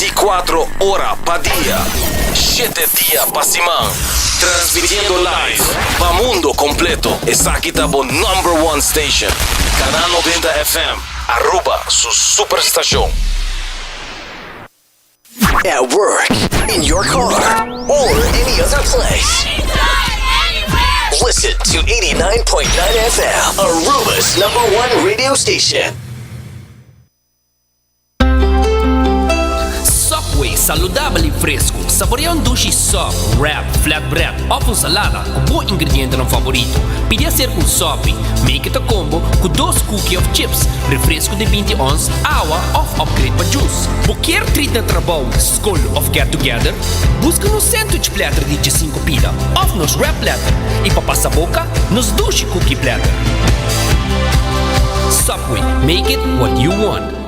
24 ora pa dia, shete dia pa siman. Transmitiendo live pa mundo completo. Esaki ta bo number one station. Canal 90 FM, Aruba su superstacion. At work, in your car, or any other place. Listen to 89.9 FM, Aruba's number one radio station. Subway, saludabel y fresco. Saborea un dushi sub, wrap, flatbread of un salada cu bo ingredientenan favorito. Pidi acerca un sopi, make it a combo cu dos cookie of chips, refresco di binti ons, awa of upgrade pa juice. Bo kier treat na trabou, skol of get together? Buska nos sandwich platter di djesinku pida of nos wrap platter y pa pasa boca, nos dushi cookie platter. Subway, make it what you want.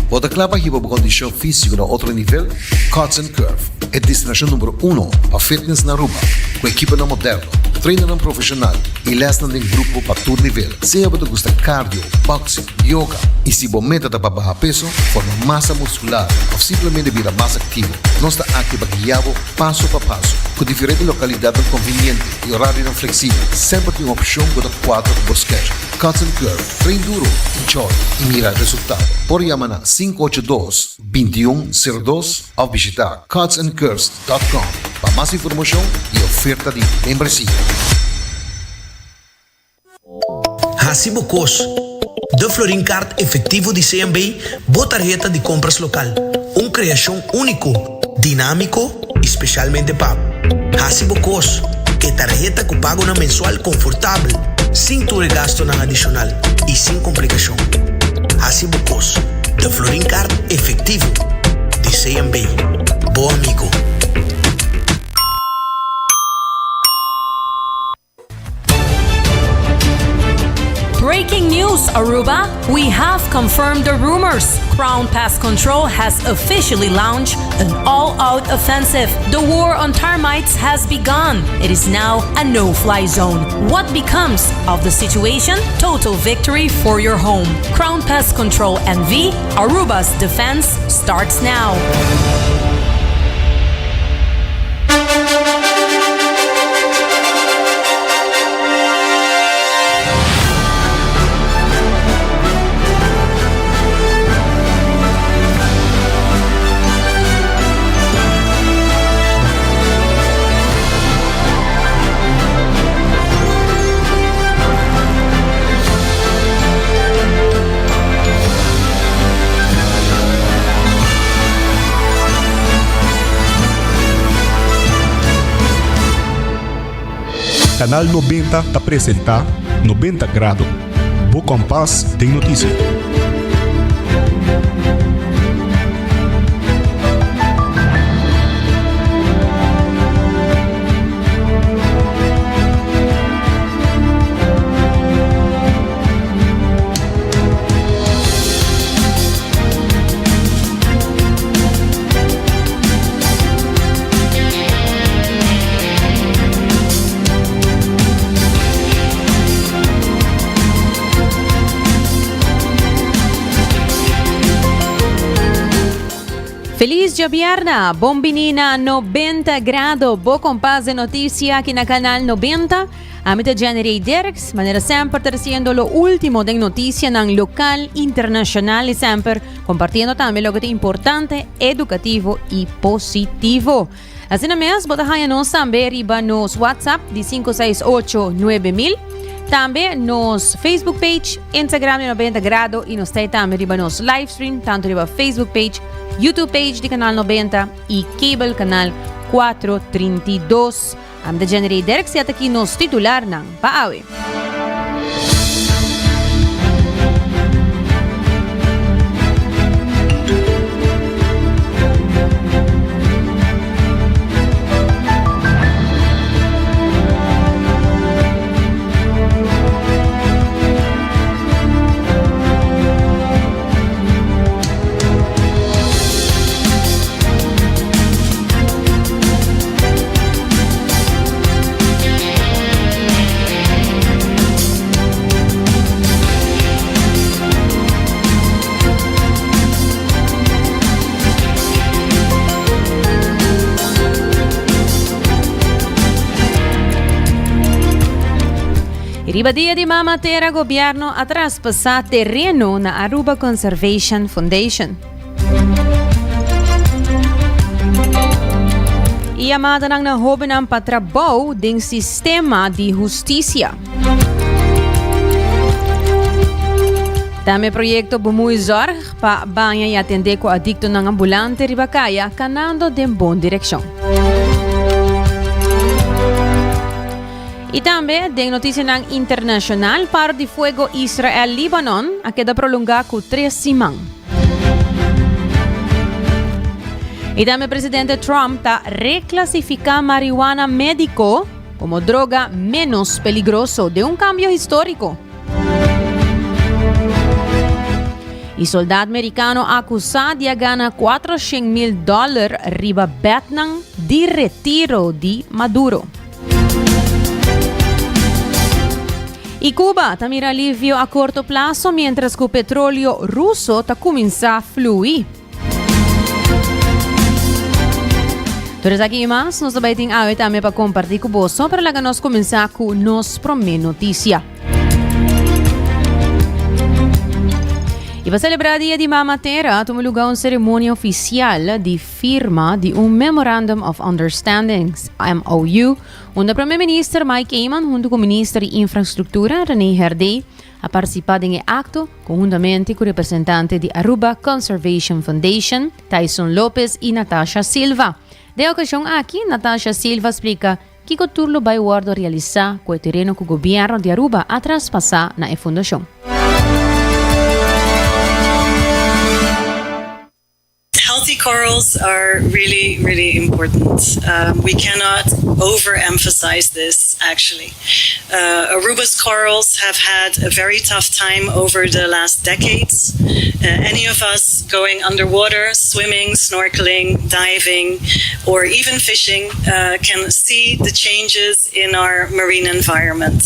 Bo ta kla pa hiba bo kondishon físiko na otro nivel? Cuts and Curve, e destinashon numero uno pa fitness na Aruba, ku ekiponan moderno, trainernan profeshonal i lèsnan den grupo pa tur nivel. Sea bo ta gusta cardio, boxing, yoga i si bo meta ta pa baha peso, forma masa muskular òf simplemente bira mas aktivo, nos ta aki pa guia bo paso pa paso. Ku diferente lokalidatnan konviniente i orarionan fleksibel, semper tin un opshon ku ta kuadra ku bo schedule. Cuts and Curve, train duro, enjoy i mira resultado. Por yama na 582 2102 òf bishita cutsandcurves dòt com pa mas informashon i oferta di membresia. Hasi bo kos. De Florin Card Efectivo di CMB, bo tarheta di compras local. Un creacion unico, dinamico y specialmente pa bo. Hasi bo kos. E tarheta cu pagonan mensual confortabel, sin tur e gastonan adicional y sin complicacion. Hasi bo kos. De Florin Card Efectivo di CMB. Bo amigo. Breaking news, Aruba! We have confirmed the rumors. Crown Pest Control has officially launched an all-out offensive. The war on termites has begun. It is now a no-fly zone. What becomes of the situation? Total victory for your home. Crown Pest Control NV, Aruba's defense starts now. Canal 90 ta presenta 90 Grado, bo kompas den notisia. Feliz djabierna! Bon bini na 90 Grado, bo kompas de noticia aki na Canal 90. Ami ta Jenny Ray Dirks, manera semper treciendo lo último den noticianan local, internacional y semper compartiendo tambe loke ta importante, educativo y positivo. Asina mes, bo ta haya nos tambe riba nos WhatsApp di 568 9000. Tambe nos Facebook page, Instagram di 90 Grado y nos ta tambe riba nos livestream, tanto riba Facebook page, YouTube page di Canal 90 y Cable Canal 432. Am de Jenny Derk si aki nos titularnan pa awe. Riba Dia di Mama Tera Gobierno a traspasa tereno na Aruba Conservation Foundation. Y yamadanan na hobennan pa trabou den sistema di husticia. Tambe proyecto Bemoeizorg pa baña y atende cu adictonan ambulante riba caya canando den bon direccion. Y tambe den noticianan internacional, paro di fuego Israel-Libanon a keda prolonga cu tres siman. Y tambe presidente Trump ta reclasifica marihuana medico como droga menos peligroso den un cambio historico. Y soldad mericano acusa di a gana 400 mil dollar riba betnan di retiro di Maduro. Y Cuba ta mira alivio a corto plazo mientras cu petroleo ruso ta cuminsa flui. Tur esaki y mas nos ta bay tin awe tambe pa comparti cu boso, pero laga nos cuminsa cu nos prome noticia. Y pa celebra Dia di Mama Tera, tuma lugar un ceremonia oficial di firma di un Memorandum of Understanding, MOU, unda Prome Minister Mike Eman hunto cu Minister di Infrastructura René Herdé a participa den e acto conhuntamente cu representante di Aruba Conservation Foundation, Tyson Lopez y Natasha Silva. Den e ocasion aki, Natasha Silva a splica kico tur lo bay wordo realisa cu e tereno cu Gobierno di Aruba a traspasa na e fundacion. Healthy corals are really, really important. Um, we cannot overemphasize this, actually. Uh, Aruba's corals have had a very tough time over the last decades. Uh, any of us going underwater, swimming, snorkeling, diving, or even fishing uh, can see the changes in our marine environment.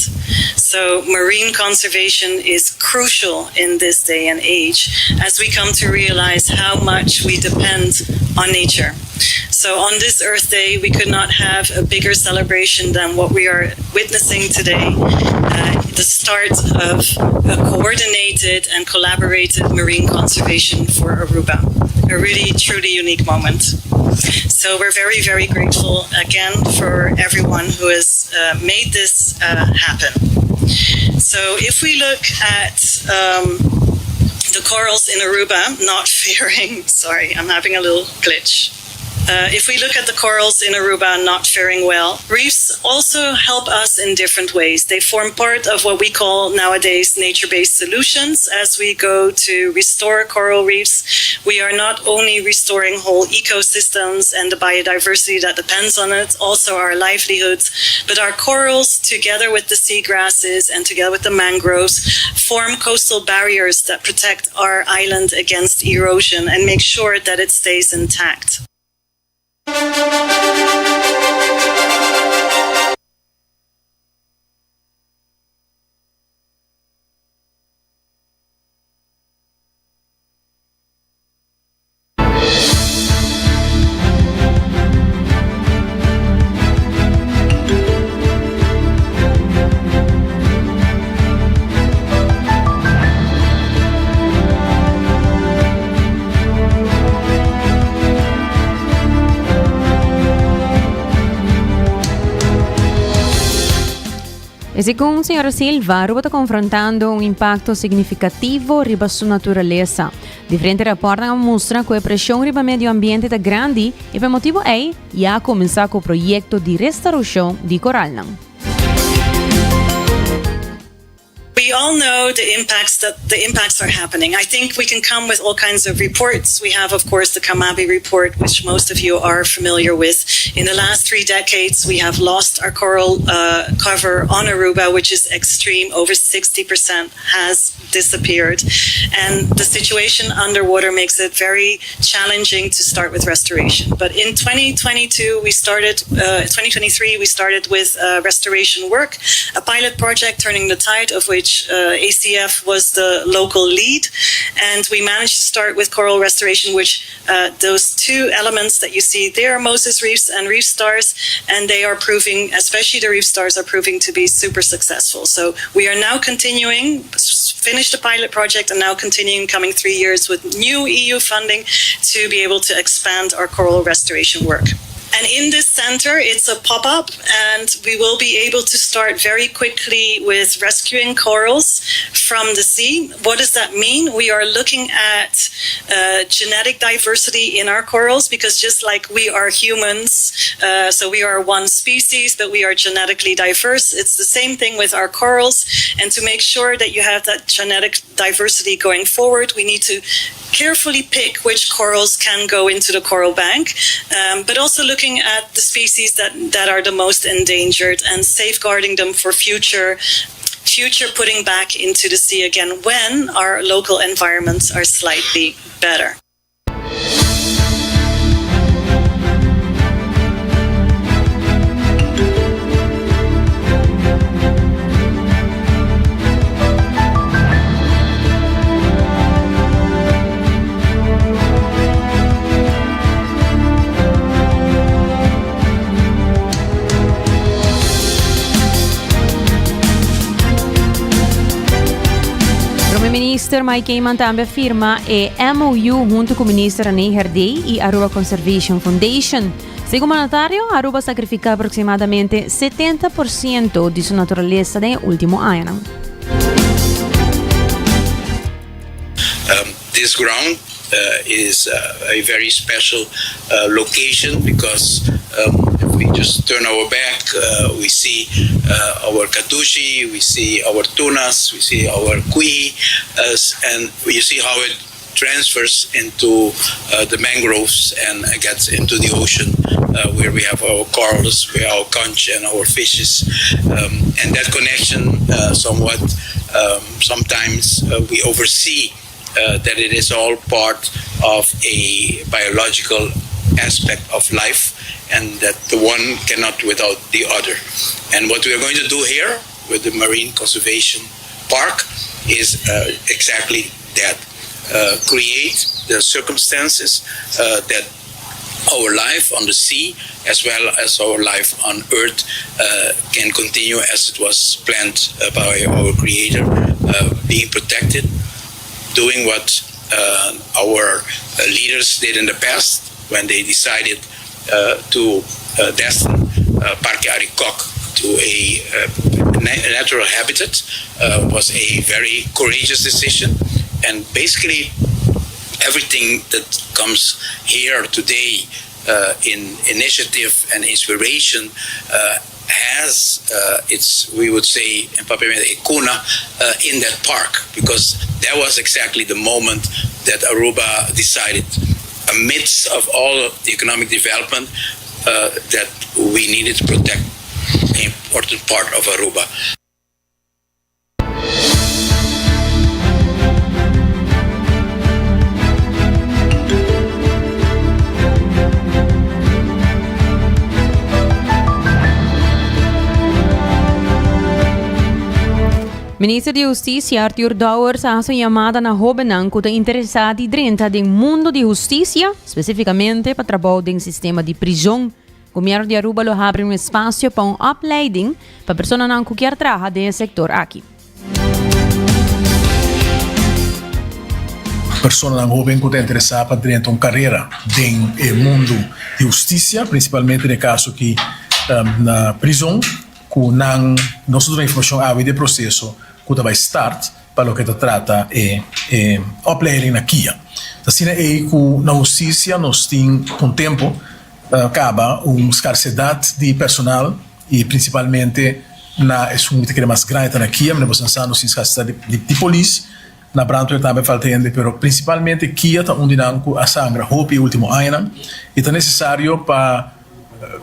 So, marine conservation is crucial in this day and age as we come to realize how much we depend on nature. So, on this Earth Day, we could not have a bigger celebration than what we are witnessing today uh, the start of a coordinated and collaborated marine conservation for Aruba. A really, truly unique moment. So, we're very, very grateful again for everyone who has uh, made this uh, happen. So, if we look at um, the corals in Aruba not faring, sorry, I'm having a little glitch. Uh, if we look at the corals in Aruba not faring well, reefs also help us in different ways. They form part of what we call nowadays nature based solutions. As we go to restore coral reefs, we are not only restoring whole ecosystems and the biodiversity that depends on it, also our livelihoods, but our corals, together with the seagrasses and together with the mangroves, form coastal barriers that protect our island against erosion and make sure that it stays intact. Segun señora Silva, Aruba ta confrontando un impacto significativo riba su naturalesa. Diferente raportnan a mustra cu e presion riba medio ambiente ta grandi y pa e motibo ey ya a cuminsa cu proyecto di restauracion di coralnan. We all know the impacts that the impacts are happening. I think we can come with all kinds of reports. We have, of course, the Kamabi report, which most of you are familiar with. In the last three decades, we have lost our coral uh, cover on Aruba, which is extreme. Over 60% has disappeared. And the situation underwater makes it very challenging to start with restoration. But in 2022, we started, uh, 2023, we started with uh, restoration work, a pilot project, Turning the Tide, of which. which uh, ACF was the local lead. And we managed to start with coral restoration, which uh, those two elements that you see there, Moses Reefs and Reef Stars, and they are proving, especially the Reef Stars, are proving to be super successful. So we are now continuing, finished the pilot project, and now continuing coming three years with new EU funding to be able to expand our coral restoration work. And in this center, it's a pop up, and we will be able to start very quickly with rescuing corals from the sea. What does that mean? We are looking at uh, genetic diversity in our corals because just like we are humans, uh, so we are one species, but we are genetically diverse. It's the same thing with our corals. And to make sure that you have that genetic diversity going forward, we need to carefully pick which corals can go into the coral bank, um, but also looking at the species that, that are the most endangered and safeguarding them for future future putting back into the sea again when our local environments are slightly better. Prome Minister Mike Eman tambe a firma e MOU hunto cu Minister René Herdé y Aruba Conservation Foundation. Segun mandatario, Aruba a sacrifica aproximadamente 70% di su naturalesa den e ultimo añanan. Um, this ground uh, is uh, a very special uh, location because um, if we just turn our back, uh, we see uh, our kadushi, we see our tunas, we see our kui, uh, and you see how it transfers into uh, the mangroves and gets into the ocean uh, where we have our corals, where our conch and our fishes. Um, and that connection, uh, somewhat, um, sometimes uh, we oversee uh, that it is all part of a biological aspect of life and that the one cannot without the other. And what we are going to do here with the Marine Conservation Park is uh, exactly that. Uh, create the circumstances uh, that our life on the sea as well as our life on earth uh, can continue as it was planned uh, by our creator, uh, being protected, doing what uh, our uh, leaders did in the past when they decided uh, to uh, destine uh, Parque Arikok to a uh, natural habitat uh, was a very courageous decision. And basically, everything that comes here today uh, in initiative and inspiration uh, has uh, its, we would say in Papiamento, cuna uh, in that park, because that was exactly the moment that Aruba decided, amidst of all the economic development, uh, that we needed to protect an important part of Aruba. Minister di Husticia Arthur Dowers a haci un yamada na hobennan cu ta interesa di drenta den mundo di husticia, specificamente pa trabou den sistema di prison. Gobierno di Aruba lo habri un espacio pa un opleiding pa personanan cu kier traha den e sector aki. Personanan hoben cu ta interesa pa drenta un carera den e mundo di husticia, principalmente den e caso aki na prison, cu nan nos ta duna informacion awe di e proceso cu ta bay start pa loke ta trata e e opleiding na kia. Ta asina ey cu na husticia nos tin un tempo Caba un scarsedad di personal y principalmente na esun mi ta kere mas grandi ta na Kia, mi ta sa nos tin scarsedad di polis, na brandweer tambe falta hende pero principalmente Kia ta un di nan cu a sangra hopi e ultimo añanan y ta necesario pa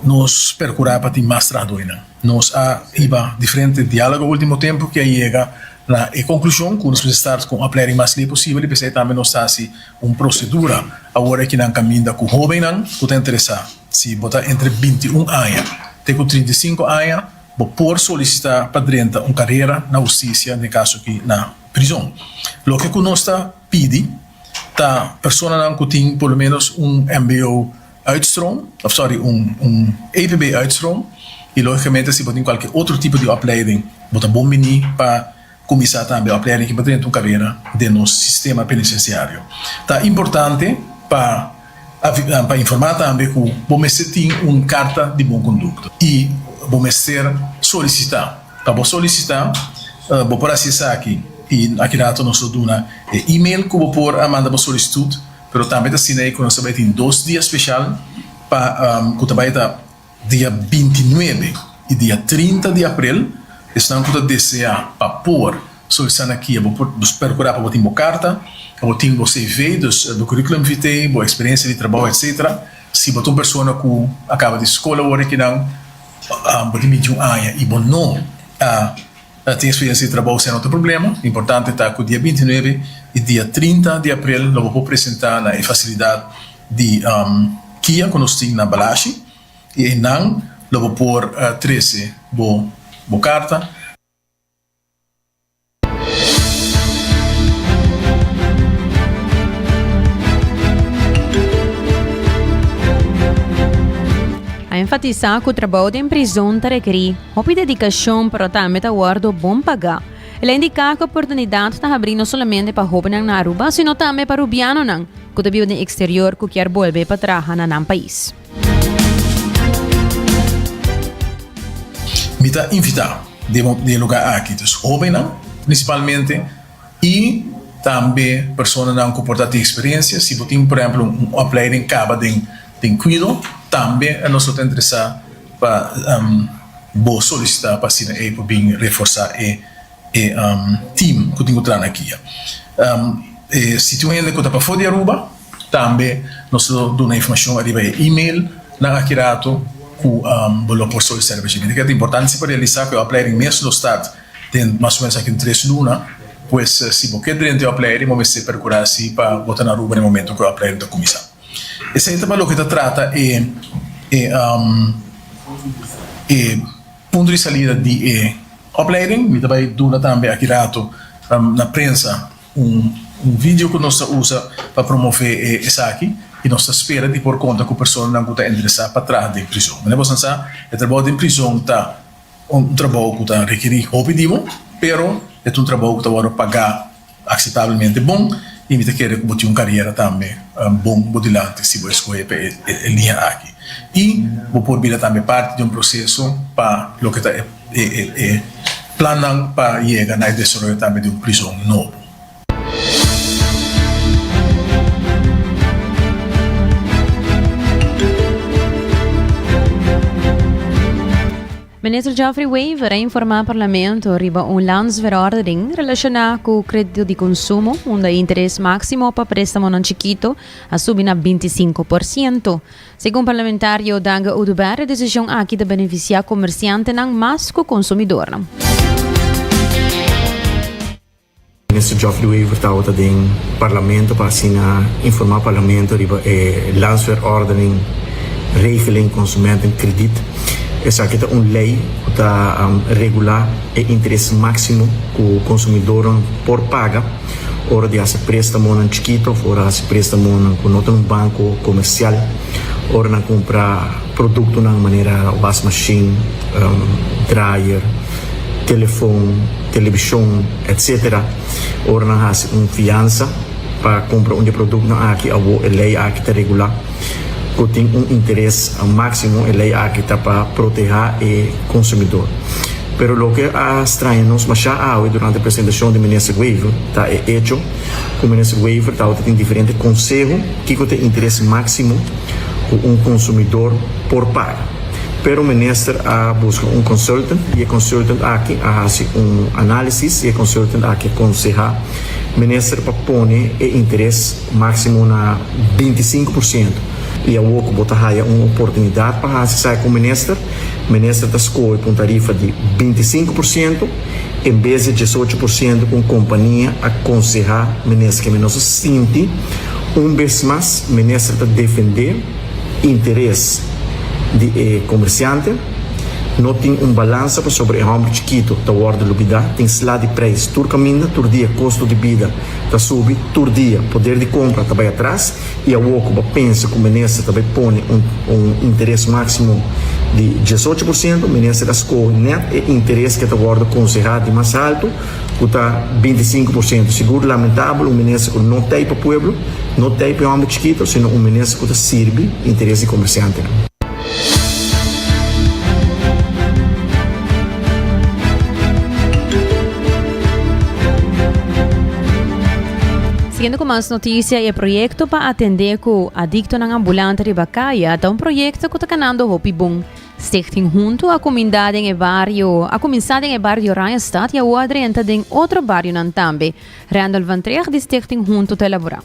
nos percura pa tin mas trahadornan. Nos a hiba diferente dialogo ultimo tempo cu a yega na e conclusion cu nos mester start cu un opleiding mas ley posibel y pesey tambe nos ta haci Un prosedura awor aki nan kaminda ku hóbennan ku ta interesá. Si bo ta entre 21 aña te ku 35 aña, bo por solisitá pa drenta un karera na hustisia, den e kaso aki na prizon. Loke ku nos ta pidi ta personanan ku tin por lo ménos un mbo uitstroom, òf sòri, un un EPB uitstroom, i lógikamente si bo tin kualke otro tipo di opleiding bo ta bon bini pa Kuminsá tambe opleiding ki pa drenta un karera den nos sistema penitenciario. Ta importante pa pa informá tambe ku bo mester tin un karta di bon kondukta i bo mester solisitá. Pa bo solisitá bo por hasi esaki i aki rato nos lo duna e email ku bo por a manda bo solisitut, pero tambe ta asina ei ku nos ta bai tin dos dia speshal pa ku ta bai ta Dia bintinuebe i dia 30 di aprel, esnan ku ta deseá pa por solisitá na kia, bo por perkurá pa bo tin bo karta, pa bo tin bo CV, dus bo curriculum vitae, bo eksperensia di trabou etc. Si bo ta un persona ku a kaba di skol awor akinan, bo tin 21 aña i bo no a tin eksperensia di trabou, esei no ta problema. Importante ta ku dia bintinuebe i dia 30 di aprel lo bo por presentá na e fasilidat di kia ku nos tin na Balashi i einan lo bo por trese bo bo karta. A enfatisá ku trabou den prizon ta rekerí hopi dedikashon pero tambe ta wòrdu bon pagá. El a indiká ku oportunidat ta habrí no solamente pa hóbennan na Aruba sino tambe pa rubianonan ku ta biba den eksterior ku kier bolbe pa traha na nan pais. Mi ta invitá den e lugá aki dus hóbennan prinsipalmente i tambe personanan ku por ta tin eksperensia. Si bo tin por ehèmpel un opleiding kaba den kuido tambe nos lo ta interesá pa bo solisitá pa asina ei por bin reforsá e e team ku tin ku traha na kia. Si tin un hende ku ta pafó di Aruba tambe nos lo duna informashon ariba e email nan aki rato ku bo lo por solisitá riba dje. Mi ta kere ta importante si pa realisá ku e opleiding mes lo start den mas o menos aki un tres luna, pues si bo ke drenta e opleiding bo mester perkurá si pa bo ta na Aruba na e momento ku e opleiding ta kuminsá. Esei ta pa loke ta trata e e e punto di salida di e opleiding. Mi ta bai duna tambe aki rato na prensa un un video ku nos ta usa pa promove e esaki i nos ta spera di por konta ku personanan ku ta interesá pa traha den prizon. Manera boso sa e trabou den prizon ta un trabou ku ta rekerí hopi di bo pero e ta un trabou ku ta wòrdu pagá Aceptablemente bon y mi ta kere cu bo tin un cariera tambe bon bo dilanti si bo escoge pa e liña aki. Y bo por bira tambe parti di un proceso pa loke ta e plannan pa yega na e desaroyo tambe di un prison nobo. Minister Geoffrey Wever a informa Parlamento riba un landsverordening relaciona cu credito di consumo unda e interes maximo pa prestamonan chikito a subi na 25 por ciento. Segun parlamentario Dangui Oduber e decision aki ta beneficia comerciantenan mas cu consumidornan. Minister Geoffrey Wever tabata den Parlamento pa asina informa Parlamento riba e Landsverordening Regeling Consumenten Krediet. Esaki ta un ley cu ta regula e interes maximo cu consumidornan por paga ora di haci prestamonan chikito of ora haci prestamonan cu no ta un banco comercial, ora nan cumpra productonan manera wasmachine, dryer, telefon, televishon, etc. Ora nan hasi un fiansa pa kumpra un di e produktonan aki, awor e lei aki ta regulá ku tin un interes máksimo. E lei aki ta pa protehá e konsumidor. Pero loke a straña nos mashá awe durante e presentashon di Minister Wever ta e echo ku Minister Wever tabata tin diferente konseho kiko ta e interes máksimo ku un konsumidor por paga. Pero minister a busca un consultant y e consultant aki a haci un analisis y e consultant aki a conseha minister pa pone e interes maximo na 25% y awor cu bo ta haya un oportunidad pa haci esaki cu minister, minister ta scoge pa un tarifa di 25% en bes di 18% cu un compania a conseha minister. Keme nos a sinti un bes mas minister ta defende. interes di e komersiante. No tin un balansa pasobra e hòmber chikitu ta wòrdu lubidá, tin sla di preis tur kaminda, tur dia kosto di bida ta subi, tur dia poder di kompra ta bai atras i awor ku bo pensa ku minister ta bai pone un un interes máksimo di 18%, minister a skohe nèt e interes ku e ta wòrdu konsehá di mas haltu ku ta 25%. Sigur lamentabel un minister ku no t'ei pa pueblo, no t'ei pa e hòmber chikitu, sino un minister ku ta sirbi interes di komersiantenan. Siguiendo cu mas noticia, e proyecto pa atende cu adictonan ambulante riba caya ta un proyecto cu ta canando hopi bon. Stichting Hunto a cuminda den e bario, a cuminsa den e bario Oranjestad y awor a drenta den otro barionan tambe. Randall van Treg di Stichting Hunto ta elabora.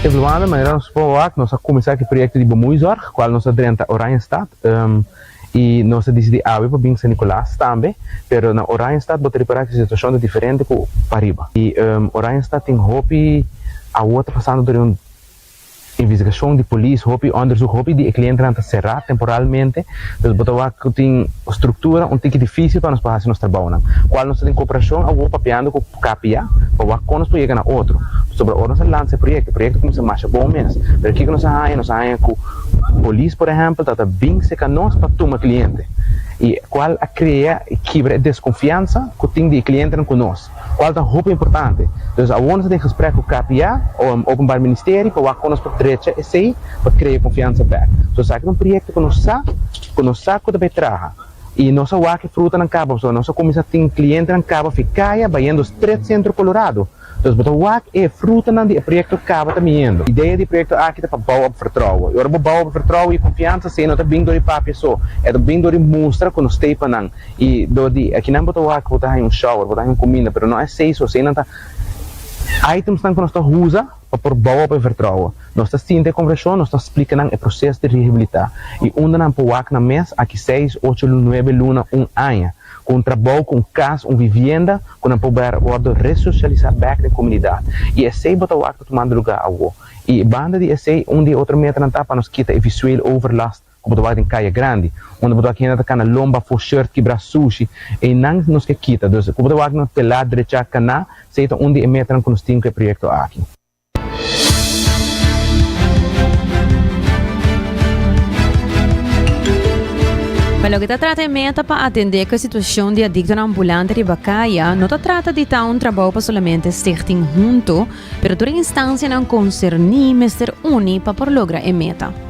Evaluando manera nos por wak, nos a kuminsá ku e proyekto di Bemoeizorg, kual nos a drenta Oranjestad, i nos a disidí awe pa bin San Nicolas tambe, pero na Oranjestad bo ta ripará ku e situashon ta diferente ku pariba. I Oranjestad tin hopi awor ta pasando dor di un Investigashon di polis, hopi onderzoek, hopi di e klientenan ta será temporalmente, dus bo ta wak ku tin struktura un tiki difísil pa nos por hasi nos trabounan, kual nos ta den kooperashon awor papiando ku KPA pa wak kon nos por yega na otro, pasobra ora nos a lansa e proyekto, e proyekto kuminsá masha bon mes, pero kiko nos a haña, nos a haña ku polis por ehèmpel ta ta bin seka nos pa tuma kliente i kual a krea i kibra e deskonfiansa ku tin di e klientenan ku nos. Cual ta hopi importante. Dus awor nos ta den gesprek cu KPA, Openbaar Ministerie, pa wak con nos por drecha esey pa crea confiansa bek. So esaki ta un proyecto cu nos sa, cu nos sa cu ta bay traha. Y nos a wak e frutanan caba, pasobra nos a cuminsa tin clientenan caba fi caya bayendo stret Centro Colorado. Dus bo ta wak e frutanan di e proyecto caba ta miendo. Idea di e proyecto aki ta pa bou op vertrouwen. Y ora bo bou op vertrouwen y confiansa, esey no ta bin door di papia so, e ta bin door di mustra cu nos stay pa nan. I dor di akinan bo ta wak bo ta haña un shower, bo ta haña un kuminda, pero no esei so, eseinan ta itemsnan ku nos ta usa pa por bou op e vertrouwen. Nos ta sinta e konversashon, nos ta splika nan e proses di rehabilitá i unda nan por wak nan mes aki seis, ocho, nuebe luna, un aña, ku un trabou, ku un kas, un vivienda ku nan por wòrdu resosialisá bèk den komunidat. I esei bo ta wak ta tumando lugá awo. I banda di esei, un di e otro metanan ta pa nos kita e visueel overlast Ku bo ta wak den kaya grandi, unda bo ta wak hende ta kana lomba afó, shirt kibrá, sushi, einan nos ke kita. Dus ku bo ta wak na telá, drechá, kaná, esei ta un di e metanan ku nos tin ku e proyekto aki. Pa loke ta trata e meta pa atendé ku e situashon di adiktonan ambulante riba kaya, no ta trata di ta un trabou pa solamente Stichting Hunto, pero tur e instansianan konserní mester uni pa por logra e meta.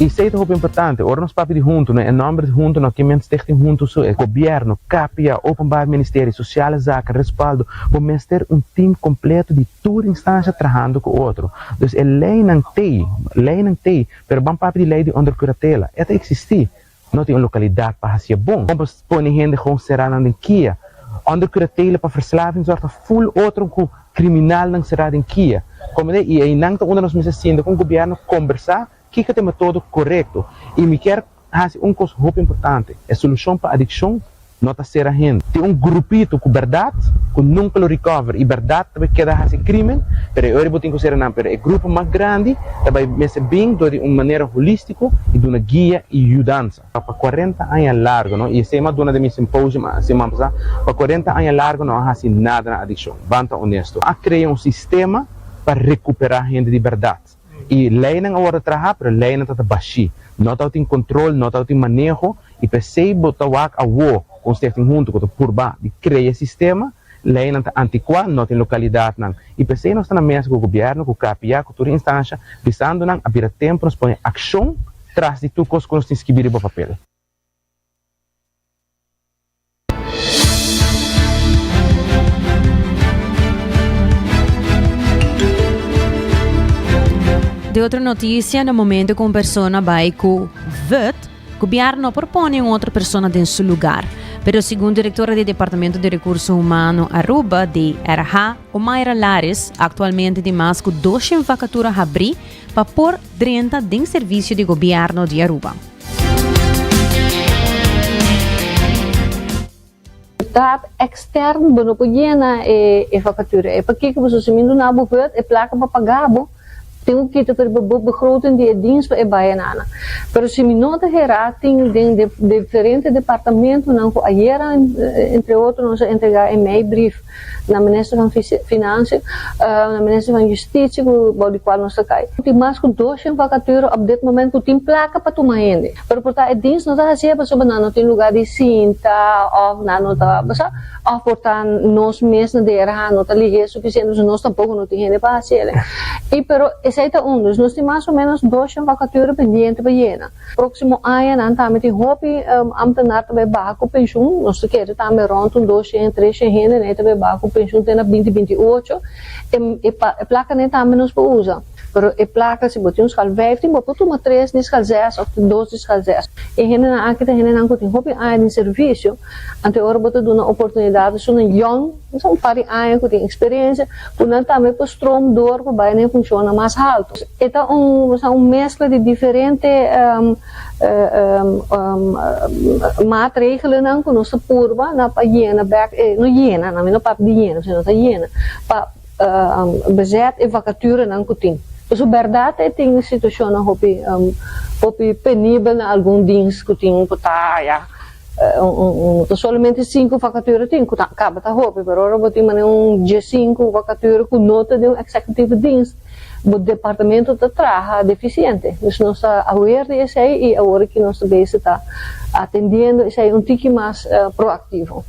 Esey ta hopi importante. Ora nos papia di hunto, no e nomber di hunto no ke men Stichting Hunto so e gobierno, KPA, Openbaar Ministerie, Sociale Zaken, Respaldo, bo mester un team completo di tur instancia trahando cu otro. Dus e leynan tey, leynan tey, pero ban papia di ley di onder curatela, e ta existi. No tin un lokalidat pa hasié bon. Kon pa pone hende gewoon será nan den kia? Onder kuratele pa verslaving zorg ta ful otro ku kriminalnan será den kia. Komende? I einan ta unda nos mester sinta ku un gobièrnu kombersá kiko ta e metodo korekto. I mi kier hasi un kos hopi importante, e solushon pa adikshon no ta sera hende. Tin un grupito ku bèrdat ku nunka lo recover i bèrdat ta bai keda hasi krimen, pero e ora bo tin ku sera nan. Pero e grupo mas grandi ta bai mester bin dor di un manera holístiko i duna guia i yudansa. Pa kuarenta aña largu no, i esei mi a duna den mi simposium siman pasá, pa kuarenta aña largu no a hasi nada na adikshon. Ban ta onesto. A krea un sistema pa rekuperá hende di bèrdat. I leinan a wòrdu traha, pero leinan ta ta bashí. No tabatin kontrol, no tabatin maneho, i p'esei bo ta wak awo ku un stichting huntu ku ta purba di krea sistema, leinan ta antikuá, no tin lokalidatnan. I p'esei nos ta na mesa ku gobièrnu, ku KPA, ku tur instansha, bisando nan a bira tempu nos pone akshon tras di tur kos ku nos tin skibí riba papel. De otro noticia, na momento cu un persona bay cu vet, gobierno no por pone un otro persona den su lugar. Pero segun directora di Departamento di Recurso Humano Aruba, DRH, Omaira Lares, actualmente tin mas cu 200 vacatura habri pa por drenta den servicio di gobierno di Aruba. Dat extern bo no por yena e vacature ei. Pakiko? Pasobra si mi duna bo vut e placa pa paga bo, tin ku kita for bo begroting di e dienst pa e bai enana. Pero si mi no ta hera tin den diferente departamentonan ku ayera entre otro nos a entrega e meibrief na minister van Financiën, na minister van Justitie ku bou di kual nos ta kai. Tin mas ku doshen vakatura op dit moment ku tin plaka pa tuma hende. Pero por ta e dienst no ta hasié pasobra nan no tin lugá di sinta òf nan no ta basa òf por ta nos mes na DRH no ta lihé sufisiente pasobra nos tampoko no tin hende pa hasié. I pero esei ta un. Dus nos tin mas o ménos doshen vakatura pendiente pa yena. Próksimo añanan tambe tin hopi ámtenar ta bai baha ku penshun. Nos ta kere tambe rònt un doshen, treshen hende nei ta bai baha ku penshun te na binti binti i ocho. E plakanan tambe nos por usa. Pero e plaka si bo tin un skal vijftien bo por tuma tres di skal zes òf dos di skal zes. E hendenan aki ta hendenan ku tin hopi aña den servisio. Anto e ora bo ta duna oportunidat esunnan yòn, un par di aña ku tin eksperensia, ku nan tambe por stroom door pa bai na e funshonnan mas haltu. E ta un un meskla di diferente maatregelennan ku nos ta purba na pa yena bèk, no yena, mi no papia di yena, sino ta yena pa bezet e vakaturenan ku tin. Pasobra bèrdat e tin situashonnan hopi hopi penibel na algun dins ku tin ku ta ya ta solamente sinku vakature tin ku ta kaba ta hopi pero ora bo tin manera un diesinku vakature ku no ta den un executieve dienst bo departamento ta traha defisiente. Dus nos ta aware di esei i awor aki nos ta bezig ta atendiendo esei un tiki mas proaktivo.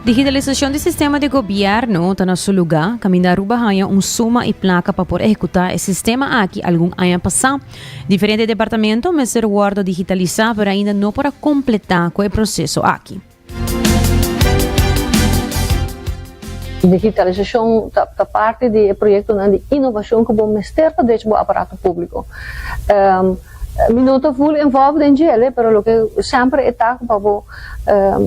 Digitalisacion di sistema di gobierno ta na su luga, caminda Aruba haya un suma y placa pa por ehecuta e sistema aki algun aña pasa. Diferente departamento mester wordo digitalisa pero ainda no por a completa cu e proceso aki. Digitalisashon ta parti di e proyektonan di inovashon ku bo mester pa drecha bo aparato públiko. Mi no ta full involved den djele, pero loke semper e ta ku pa bo,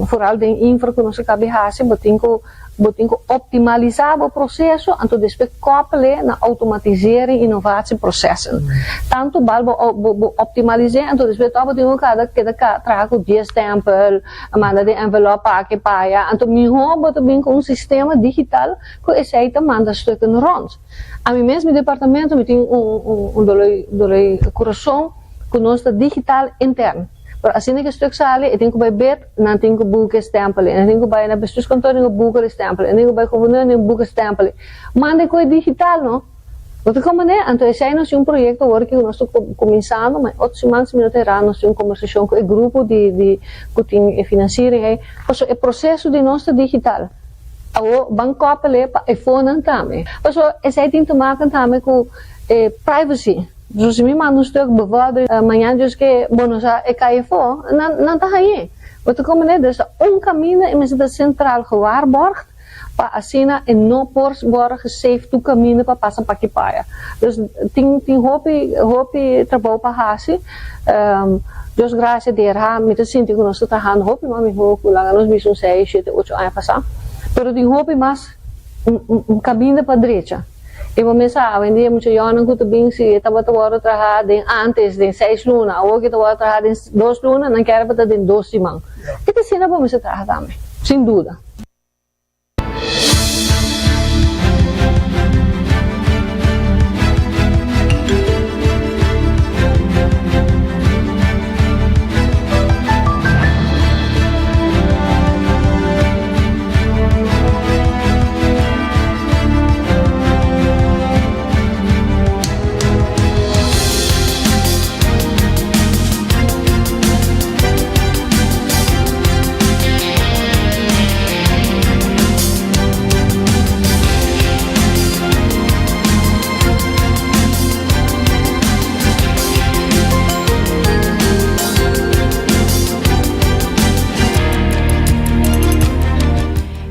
foral den infra ku nos a kabi hasi, bo tin ku Bo tin ku optimalisá bo proseso, anto despues kòpel'é na automatisering innovatieprocessen. Tantu bal bo bo optimalis'é, anto despues tòg bo tin ku kada keda traha ku dies stèmpel, manda den envelòp pa aki pa aya. Anto mihó bo ta bin ku un sistema digital ku esei ta manda stukken rònt. Ami mes mi departamento mi tin un un doloi kurason ku nos ta digital intern. Pero asina ke stuk sali e tin ku bai bed, nan tin ku buka e stempel, nan tin ku bai na bestuurskantoor tin ku buka e stempel, nan tin ku bai gouverneur tin ku buka e stempel. Manda e koe digital no. Bo ta komprende? Anto esei nos tin un proyekto awor ku nos ta kuminsando, ma e otro siman si mi no ta erá nos tin un kombersashon ku e grupo di di ku tin e finansiering ei, pasobra e proseso di nos ta digital. Awor ban kòpel e pa e fonan tambe. Pasobra esei tin te maken tambe ku e privacy. So si mi manda un stuk bevorder mañan djis ke bo no sa e kai afó, nan nan ta hañ'é. Bo ta komprendé? Dus ta un kaminda e mester ta centraal gewaarborgd pa asina e no por wòrdu gesave tur kaminda pa pasa paki paya. Dus tin tin hopi hopi trabou pa hasi. Dios gracia DRH mi ta sinti ku nos ta trahando hopi mas mihó ku laga nos bisa un seis, shete, ocho aña pasá. Pero tin hopi mas kaminda pa drecha. I bo mes sa, awendia mucha yònan ku ta bin si e tabata wòrdu traha den ántes den seis luna, awor ku e ta wòrdu traha den dos luna, nan kere pa ta den dos siman. E ta asina bo mester traha tambe, sin duda.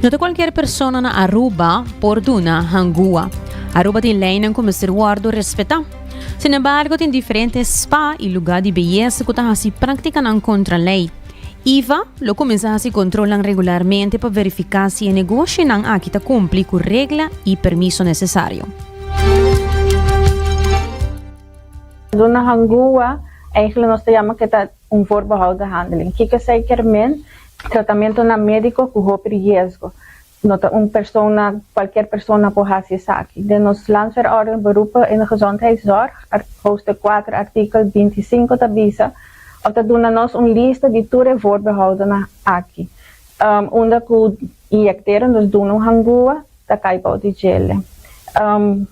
No ta cualkier persona na Aruba por duna hangua. Aruba tin leynan cu mester wordo respeta. Sin embargo, tin diferente spa y lugar di beyesa cu ta haci practicanan contra ley. IVA lo kuminsá hasi kontrolnan regularmente pa verifiká si e negoshinan aki ta kumpli ku regla i permiso nesesario. Duna hangua, eigenlijk nos ta yama ku ta un voorbehouden handeling. Kiko esei kier men? Tratamentonan médiko ku hopi riesgo. No ta un persona, cualkier persona por haci esaki. Den nos Landsverordening Beroepen in de Gezondheidszorg, hoofdstuk kuater, artikel bintisinko ta bisa of ta duna nos un lista di tur e voorbehoudenen aki. Unda cu inyecteren, dus duna un hangua, ta cay bou di djele.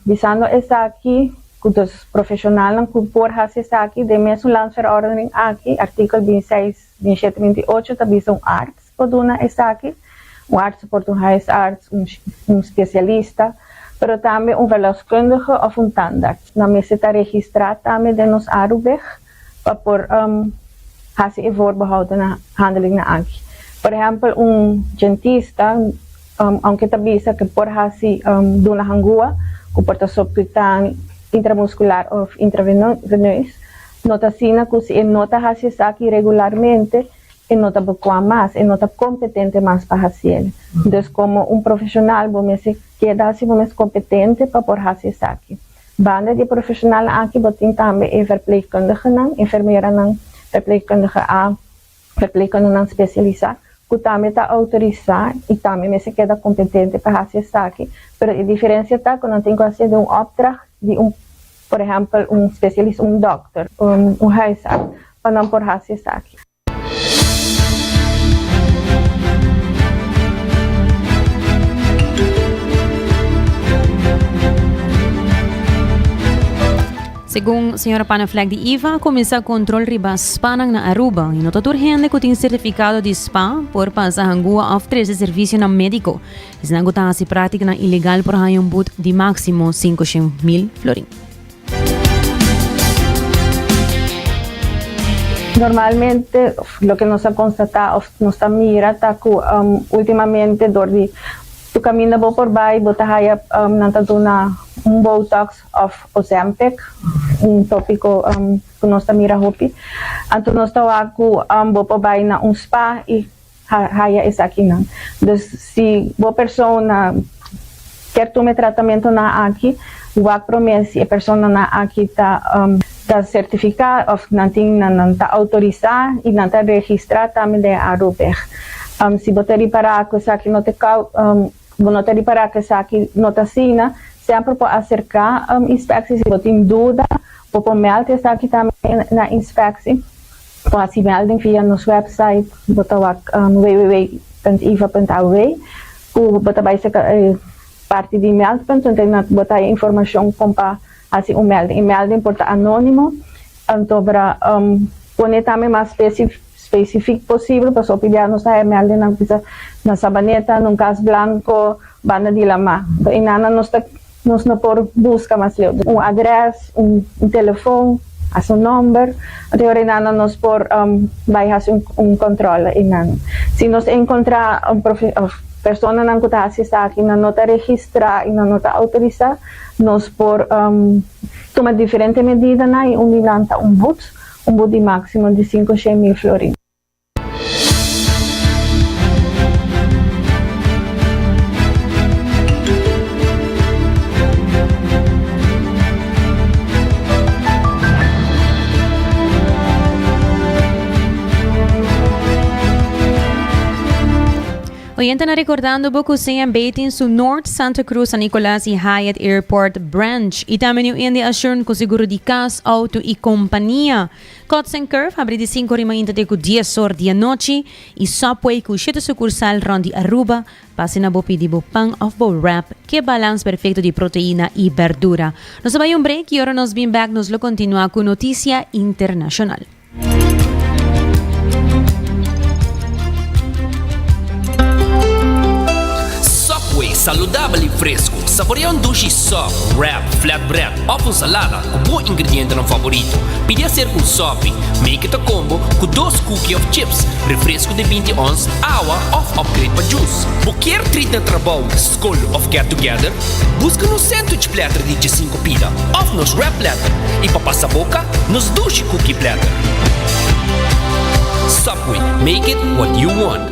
Bisando esaki, cu dus profesionalnan cu por haci esaki, den mesun Landsverordening aki, artikel bintiseis, bintisiete, bintiocho ta bisa un arts. Por duna esaki, un arts por ta un huisarts, un spesialista, pero tambe un verloskundige of un tandarts. Nan mester ta registrá tambe den nos Arubeg pa por hasi e voorbehoudene handelingnan aki. Por ehèmpel un dentista, ounke ta bisa ku por hasi duna hangua, ku por ta subcutáneo, intramuscular of intraveneus, no ta asina ku si e no ta hasi esaki regularmente, E no ta bekua mas, e no ta kompetente mas pa hasiel. Dus komo un profeshonal bo mester keda hasi bo mes kompetente pa por hasi esaki. Banda di e profeshonalnan aki bo tin tambe e verpleegkundigenan, enfermeranan, verpleegkundige A, verpleegkundigenan spesialisá, ku tambe ta outorisá i tambe mester keda kompetente pa hasi esaki. Pero e diferensia ta ku nan tin ku hasié den un opdracht di un, por ehèmpel, un spesialista, un dòkter, un huisarts, pa nan por hasi esaki. Segun señora Panneflek di IVA a kuminsá kontrol riba spanan na Aruba i no ta tur hende ku tin sertifikado di spa por pasa hangua òf trese servisionan médiko. Esnan ku ta hasi práktikanan ilegal por haña un but di máksimo 500.000 florin. Normalmente loke nos a constata of nos ta mira ta cu ultimamente door di tu caminda bo por bay bo ta haya nan ta duna un botox of ozempic, un topico cu nos ta mira hopi. Anto nos ta wak cu bo por bay na un spa y haya esakinan. Dus si bo persona kier tuma e tratamentonan aki, wak prome si e personanan aki ta ta sertifiká òf nan tin nan nan ta outorisá i nan ta registrá tambe den Arubeg. Si bo ta ripará ku esaki no ta bo no ta ripará ku esaki no ta asina, semper por aserká inspeksie. Si bo tin duda, bo por mèld esaki tambe na inspeksie. Por hasi melding via nos website, bo ta wak www.iva.aw ku bo ta bai seka e parti di meldpunt unda nan bo ta haya informashon kon pa hasi un melding. E melding por ta anónimo, anto bra pone tambe mas spesifik posibel pasobra hopi bia nos ta haya meldingnan ku bisa na Sabaneta, na un kas blanko, banda di lamá. Anto enanan nos ta Nos no por buska mas leu. Un adres, un telefon, hasta un nomber. Anto e ora einan nos por bai hasi un controle einan. Si nos encontra un personanan cu ta hasi esaki, nan no ta registra y nan no ta autorisa, nos por tuma diferente medidanan y un di nan ta un boet, un boet di maximo di 500.000 florin. Oyentenan recordando bo cu CMB tin su North Santa Cruz, San Nicolas y Hyatt Airport Branch. Y tambe New India Assurance cu seguro di cas, auto y compania. Cuts and Curve habri di sinku ori mainta te ku dies or di anochi i Subway ku shete sukursal rònt di Aruba. Pasa na bo pidi bo pan òf bo wrap ke balans perfekto di proteina i bèrdura. Nos a bai un break i ora nos bin bèk nos lo kontinuá ku notisia internashonal. Subway, saludabel i fresku. Saborea un dushi sub, wrap, flatbread òf un salada ku bo ingredientenan favorito. Pidi aser ku un sopi. Make it a combo ku dos cookie òf chips, refresku di binti ons, awa òf upgrade pa juice. Bo kier treat na trabou, skol òf get together? Buska nos sandwich platter di djesinku pida òf nos wrap platter. I pa pasa boka, nos dushi cookie platter. Subway, make it what you want.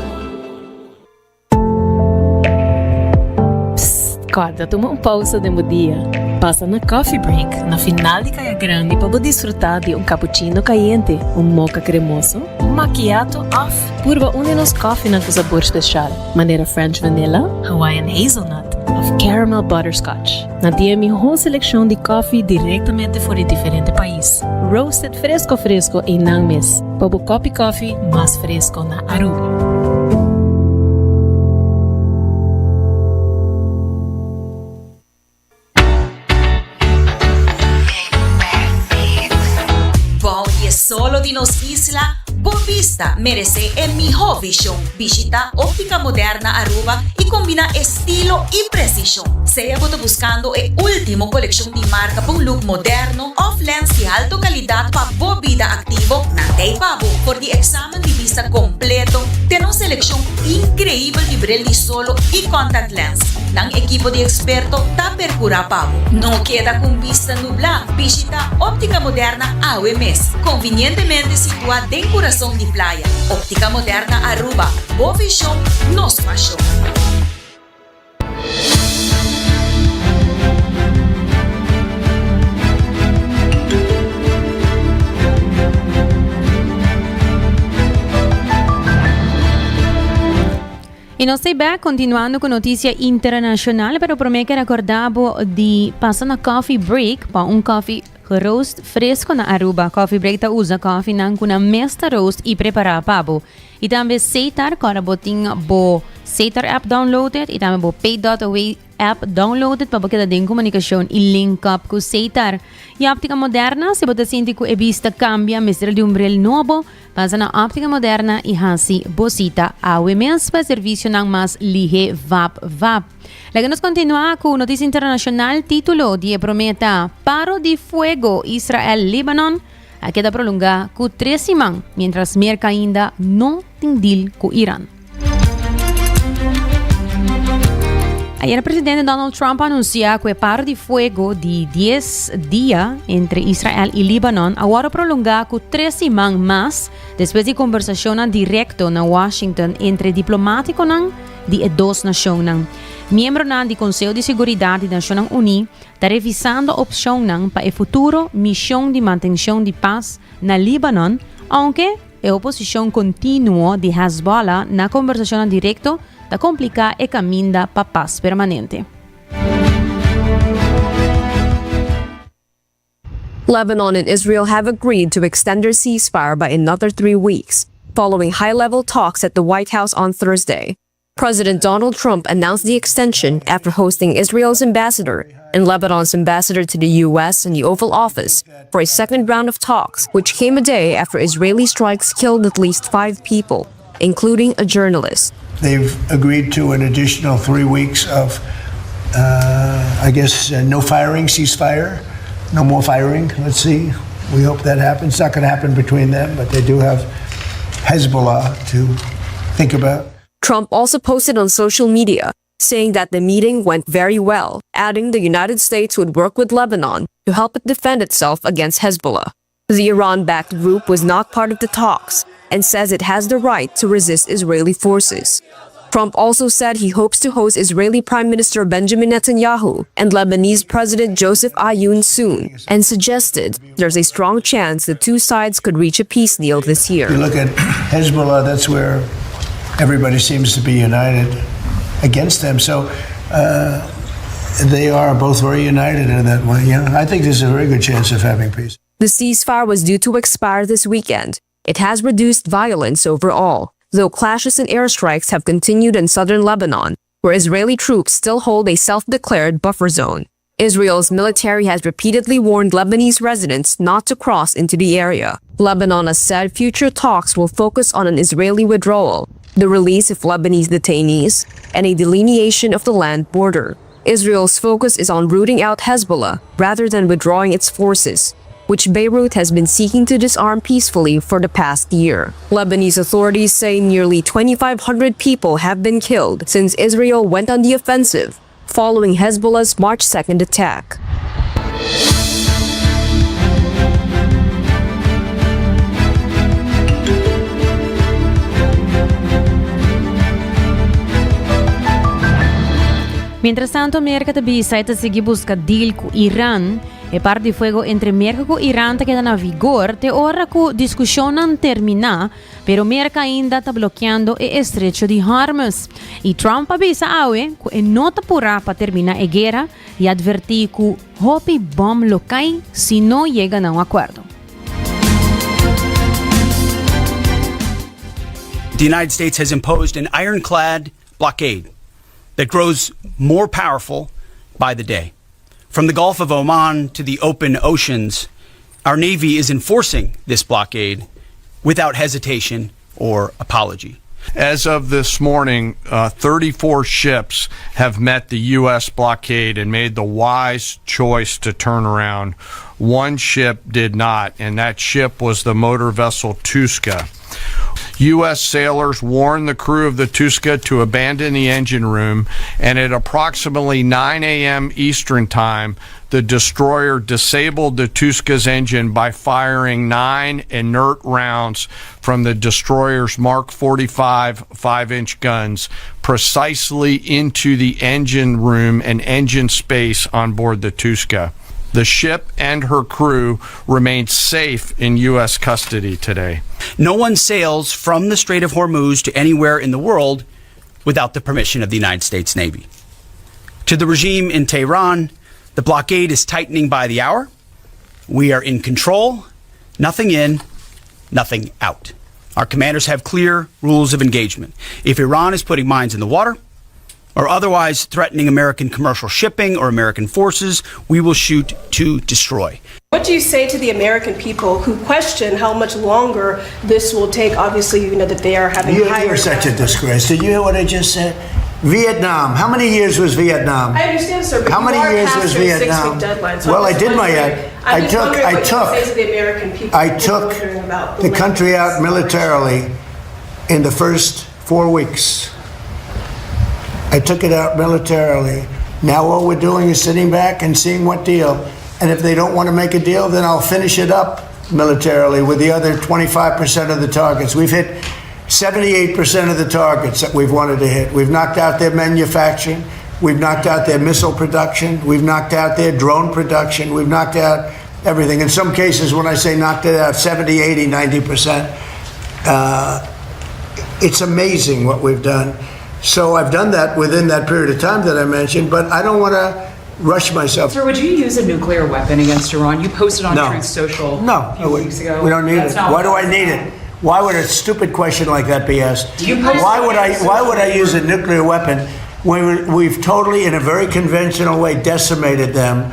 Psst, corda tuma un pausa den bo dia. Pasa na Coffee Break na final di Caya Grandi pa bo disfruta di un cappuccino cayente, un mocha cremoso, un macchiato of purba un di nos koffienan cu sabor special, manera French vanilla, Hawaiian hazelnut of caramel butterscotch. Nan tin e miho seleccion di koffie directamente for di diferente pais, roasted fresco fresco einan mes, pa bo kopi koffie mas fresco na Aruba. Bou di e solo di nos isla, bo bista merece e miho vision. Bishita Optica Moderna Aruba y combina estilo y precision. Sea bo ta buscando e ultimo coleccion di marca pa un look moderno of lens di alto calidad pa bo bida activo, nan t'ey pa bo. For di examen di bista completo te nos seleccion increibel di bril di solo y contact lens. Nan ekipo di eksperto ta perkurá pa bo. No keda ku un bista nublá, bishitá Óptica Moderna awe mes, konvinientemente situá den kurason di playa. Óptica Moderna Aruba, bo vishon, nos pashon. Y nos ta bek continuando cu noticia internacional, pero prome ke recorda bo di pasa na Coffee Break pa un coffee geroast fresco na Aruba. Coffee Break ta usa coffee-nan cu nan mes ta roast y prepara pa bo. Y tambe Setar, cu ora bo tin bo Setar app downloaded y tambe bo Pay.away App downloaded pa bo keda den komunikashon i link up ku Setar. I Optica Moderna, si bo ta sinti ku e bista kambia, mester di un bril nobo, pasa na Optica Moderna i hasi bo sita awe mes pa e servisionan mas lihe vap vap. Laga nos kontinuá ku notisia internashonal, título di e promé ta Paro di fuego Israel-Libanon a keda prolongá ku tres siman, miéntras Merka ainda no tin deal ku Iran. Ayer presidente Donald Trump a anuncia cu e paro di fuego di 10 dia entre Israel y Libanon a wordo prolonga cu tres siman mas despues di conversacionnan directo na Washington entre diplomaticonan di e dos nacionnan. Miembronan di Conseho di Seguridad di Nacionnan Uni ta revisando opcionnan pa e futuro mision di mantencion di paz na Libanon, aunke E oposishon kontinuo di Hezbollah na kombersashonnan direkto ta kompliká e kaminda pa pas permanente. Lebanon and Israel have agreed to extend their ceasefire by another three weeks, following high-level talks at the White House on Thursday. President Donald Trump announced the extension after hosting Israel's ambassador and Lebanon's ambassador to the U.S. in the Oval Office for a second round of talks, which came a day after Israeli strikes killed at least five people, including a journalist. They've agreed to an additional three weeks of, uh, I guess, uh, no firing, ceasefire, no more firing. Let's see. We hope that happens. It's not going to happen between them, but they do have Hezbollah to think about. Trump also posted on social media saying that the meeting went very well, adding the United States would work with Lebanon to help it defend itself against Hezbollah. The Iran backed group was not part of the talks and says it has the right to resist Israeli forces. Trump also said he hopes to host Israeli Prime Minister Benjamin Netanyahu and Lebanese President Joseph Aoun soon, and suggested there's a strong chance the two sides could reach a peace deal this year. You look at Hezbollah, that's where everybody seems to be united against them. So uh, they are both very united in that way. Yeah, I think there's a very good chance of having peace. The ceasefire was due to expire this weekend. It has reduced violence overall, though clashes and airstrikes have continued in southern Lebanon, where Israeli troops still hold a self declared buffer zone. Israel's military has repeatedly warned Lebanese residents not to cross into the area. Lebanon has said future talks will focus on an Israeli withdrawal, the release of Lebanese detainees, and a delineation of the land border. Israel's focus is on rooting out Hezbollah rather than withdrawing its forces, which Beirut has been seeking to disarm peacefully for the past year. Lebanese authorities say nearly 2,500 people have been killed since Israel went on the offensive following Hezbollah's March 2nd attack. Mientrastanto Merca ta bisa e ta sigui busca deal cu Iran. E par di fuego entre Merca cu Iran ta keda na vigor te ora cu discusionnan termina, pero Merca ainda ta blokeando e estrecho di Hormuz. Y Trump a bisa awe cu e no ta pura pa termina e guera y adverti cu hopi bom lo cay si no yega na un acuerdo. The United States has imposed an ironclad blockade that grows more powerful by the day. From the Gulf of Oman to the open oceans, our Navy is enforcing this blockade without hesitation or apology. As of this morning, uh, 34 ships have met the U.S. blockade and made the wise choice to turn around. One ship did not, and that ship was the motor vessel Tuska. U.S. sailors warned the crew of the Tuska to abandon the engine room, and at approximately 9 a.m. Eastern Time, the destroyer disabled the Tuska's engine by firing nine inert rounds from the destroyer's Mark 45 5 inch guns precisely into the engine room and engine space on board the Tuska. The ship and her crew remain safe in U.S. custody today. No one sails from the Strait of Hormuz to anywhere in the world without the permission of the United States Navy. To the regime in Tehran, the blockade is tightening by the hour. We are in control, nothing in, nothing out. Our commanders have clear rules of engagement. If Iran is putting mines in the water, or otherwise threatening American commercial shipping or American forces, we will shoot to destroy. What do you say to the American people who question how much longer this will take? Obviously, you know that they are having you, higher. You're such a disgrace. Did you hear what I just said? Vietnam. How many years was Vietnam? I understand, sir. But How you many are years past was your Vietnam? Six-week deadline, so well, I'm I just did my wondering- I I'm just took. wondering I what you took. say to the American people I who are took wondering about the length country of out this militarily in the first four weeks. I took it out militarily. Now all we're doing is sitting back and seeing what deal. And if they don't want to make a deal, then I'll finish it up militarily with the other 25% of the targets. We've hit 78% of the targets that we've wanted to hit. We've knocked out their manufacturing. We've knocked out their missile production. We've knocked out their drone production. We've knocked out everything. In some cases, when I say knocked it out, 70, 80, 90%. Uh, it's amazing what we've done. So I've done that within that period of time that I mentioned, but I don't want to rush myself. Sir, would you use a nuclear weapon against Iran? You posted on No. Truth Social No, a I few wouldn't. weeks ago. We don't need That's it. not Why do what I need it? Why would a stupid question like that be asked? You posted Why would on I? Truth Why would I Social. use a nuclear weapon when we- we've totally, in a very conventional way, decimated them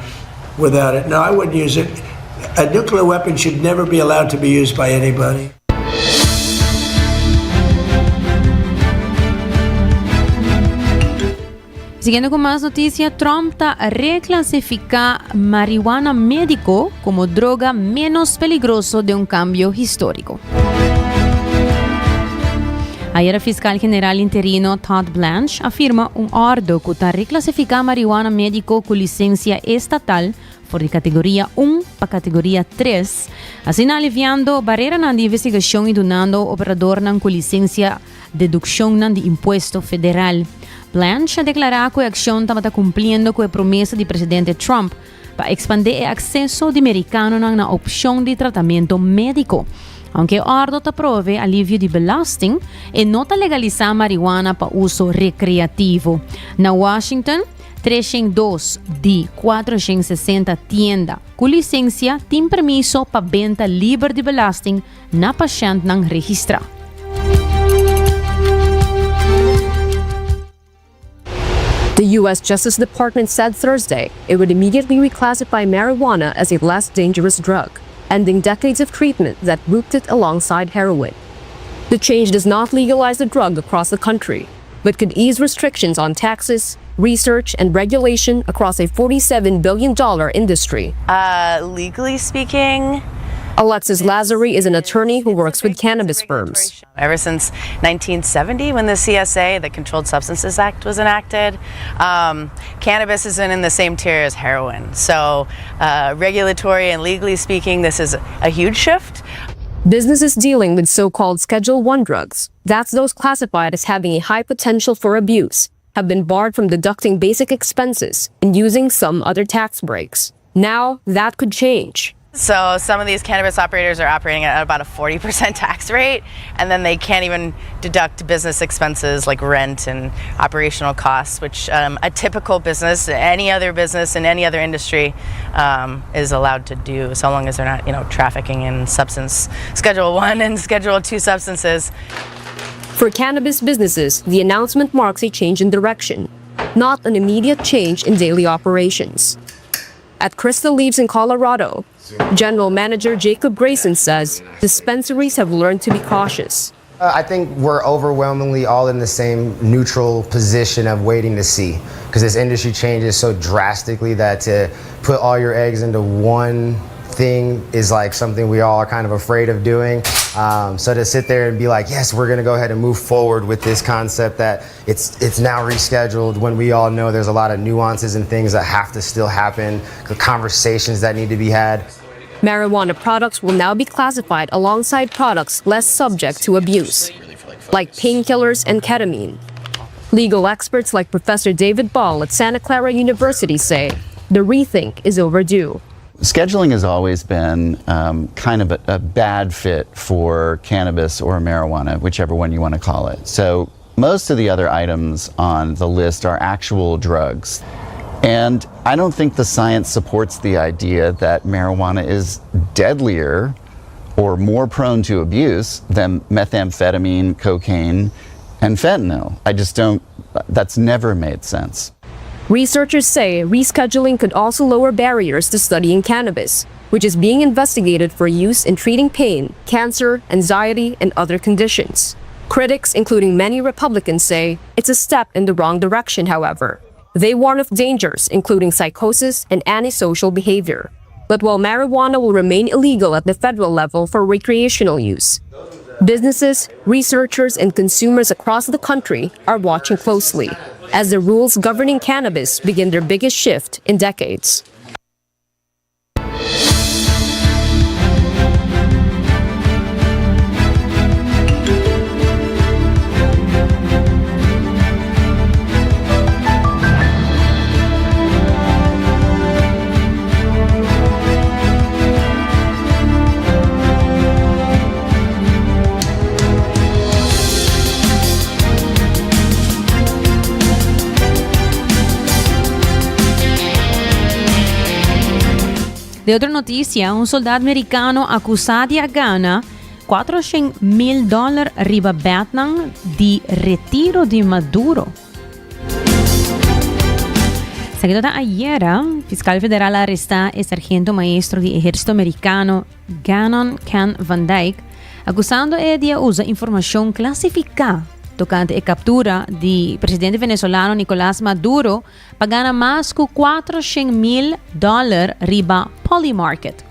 without it? No, I wouldn't use it. A nuclear weapon should never be allowed to be used by anybody. Siguiendo cu mas noticia, Trump ta reclasifica marihuana medico como droga menos peligroso den un cambio historico. Ayera Fiscal General interino Todd Blanche a firma un ordo cu ta reclasifica marihuana medico cu licencia estatal for di categoria un pa categoria tres, asina aliviando bareranan di investigacion y dunando operadornan cu licencia deduccionnan di impuesto federal. Blanche a declara cu e accion tabata cumpliendo cu e promesa di presidente Trump pa expande e acceso di mericanonan na opcion di tratamento medico. Aunke e ordo ta prove alivio di belasting, e no ta legalisa marihuana pa uso recreativo. Na Washington, 302 di 460 tienda cu licencia tin permiso pa benta liber di belasting na pashentnan registra. The U.S. Justice Department said Thursday it would immediately reclassify marijuana as a less dangerous drug, ending decades of treatment that grouped it alongside heroin. The change does not legalize the drug across the country, but could ease restrictions on taxes, research, and regulation across a $47 billion industry. Uh, legally speaking, Alexis Lazary is an attorney who works with cannabis firms. Ever since 1970, when the CSA, the Controlled Substances Act, was enacted, um, cannabis isn't in the same tier as heroin. So, uh, regulatory and legally speaking, this is a huge shift. Businesses dealing with so called Schedule 1 drugs, that's those classified as having a high potential for abuse, have been barred from deducting basic expenses and using some other tax breaks. Now, that could change. So some of these cannabis operators are operating at about a 40% tax rate, and then they can't even deduct business expenses like rent and operational costs, which um, a typical business, any other business in any other industry, um, is allowed to do, so long as they're not, you know, trafficking in substance Schedule 1 and Schedule 2 substances. For cannabis businesses, the announcement marks a change in direction, not an immediate change in daily operations. At Crystal Leaves in Colorado, General Manager Jacob Grayson says dispensaries have learned to be cautious. Uh, I think we're overwhelmingly all in the same neutral position of waiting to see because this industry changes so drastically that to put all your eggs into one thing is like something we all are kind of afraid of doing. Um, so to sit there and be like, yes, we're going to go ahead and move forward with this concept that it's it's now rescheduled when we all know there's a lot of nuances and things that have to still happen, the conversations that need to be had. Marijuana products will now be classified alongside products less subject to abuse, like painkillers and ketamine. Legal experts like Professor David Ball at Santa Clara University say the rethink is overdue. Scheduling has always been um, kind of a, a bad fit for cannabis or marijuana, whichever one you want to call it. So most of the other items on the list are actual drugs. And I don't think the science supports the idea that marijuana is deadlier or more prone to abuse than methamphetamine, cocaine, and fentanyl. I just don't, that's never made sense. Researchers say rescheduling could also lower barriers to studying cannabis, which is being investigated for use in treating pain, cancer, anxiety, and other conditions. Critics, including many Republicans, say it's a step in the wrong direction, however. They warn of dangers, including psychosis and antisocial behavior. But while marijuana will remain illegal at the federal level for recreational use, businesses, researchers, and consumers across the country are watching closely as the rules governing cannabis begin their biggest shift in decades. De otro noticia, un soldado americano acusa di a gana 400 mil dollar riba betnan di retiro di Maduro. Esaki ta ayera, Fiscal Federal a aresta e sargento maestro di Ehercito Americano Gannon Ken Van Dyke, acusando e di a usa informacion clasifica tocante e captura di presidente venezolano Nicolas Maduro pa gana mas cu 400 mil dollar riba Polymarket.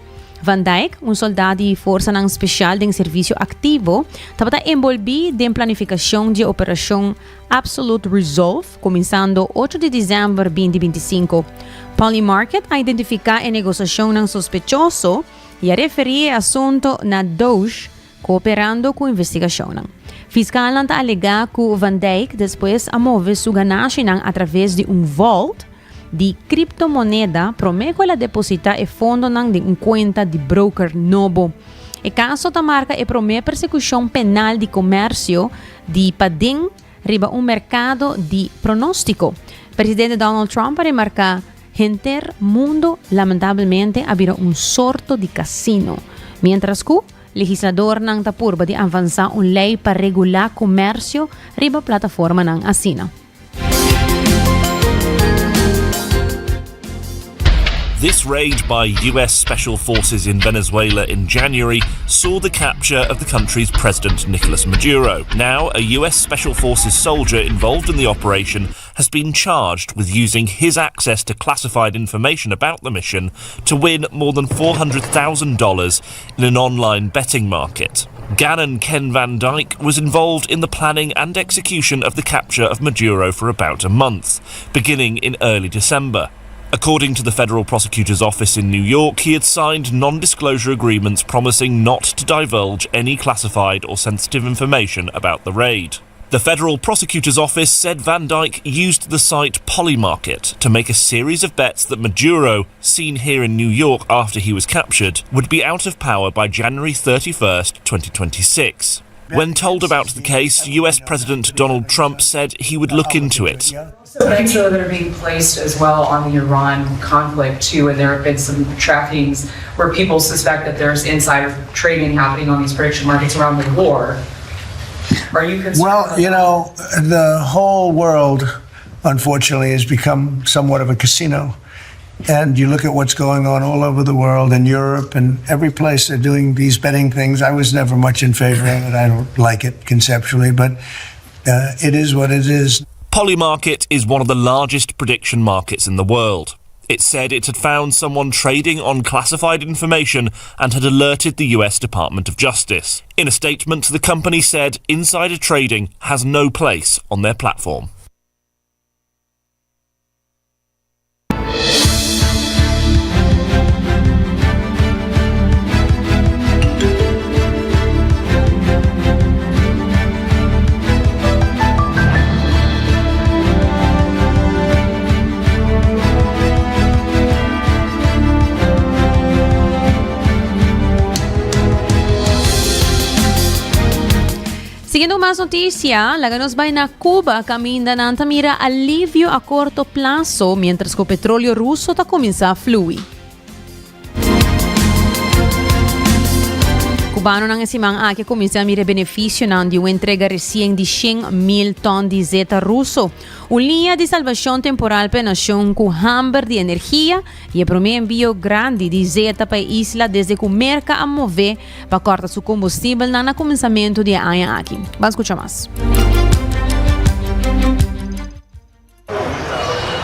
Van Dijk, un soldá di Forsanan Spesial den servisio aktivo, tabata enbolbí den planifikashon dje operashon Absolute Resolve, kuminsando ocho di desèmber binti 25. Polymarket a identifiká e negosiashonnan sospechoso i a referí e asunto na DOGE, kooperando ku investigashonnan. Fiskalnan ta alegá ku Van Dijk despues a move su ganashinan atraves di un vault, di kriptomoneda promé ku el a depositá e fondonan den un kuenta di broker nobo. E kaso ta marka e promé persekushon penal di komersio di paden riba un merkado di pronóstiko. Presidente Donald Trump a remarká, Henter mundu lamentabelmente a bira un sorto di kasino, miéntras ku legisladornan ta purba di avansá un lei pa regulá komersio riba plataformanan asina. This raid by US Special Forces in Venezuela in January saw the capture of the country's president, Nicolas Maduro. Now, a US Special Forces soldier involved in the operation has been charged with using his access to classified information about the mission to win more than $400,000 in an online betting market. Gannon Ken Van Dyke was involved in the planning and execution of the capture of Maduro for about a month, beginning in early December. According to the federal prosecutor's office in New York, he had signed non disclosure agreements promising not to divulge any classified or sensitive information about the raid. The federal prosecutor's office said Van Dyke used the site Polymarket to make a series of bets that Maduro, seen here in New York after he was captured, would be out of power by January 31st, 2026. When told about the case, US President Donald Trump said he would look into it. Bets that are being placed as well on the Iran conflict too, and there have been some trackings where people suspect that there's insider trading happening on these prediction markets around the war. Are you concerned? Well, you know, the whole world, unfortunately, has become somewhat of a casino. And you look at what's going on all over the world, in Europe and every place they're doing these betting things. I was never much in favor of it. I don't like it conceptually, but uh, it is what it is. Polymarket is one of the largest prediction markets in the world. It said it had found someone trading on classified information and had alerted the US Department of Justice. In a statement, the company said insider trading has no place on their platform. Siguiendo mas noticia, laga nos bai na Cuba caminda nan ta mira alivio a corto plazo mientras cu petroleo ruso ta cuminsa flui. Cubanonan e siman aki a cuminsa a mira e beneficionan di un entrega recien di 100,000 ton di zeta ruso. Un liña di salvacion temporal pa e nacion cu hamber di energia y e prome envio grandi di zeta pa e isla desde cu Merca a move pa corta su combustibelnan na cuminsamento di e aña aki. Ban scucha mas.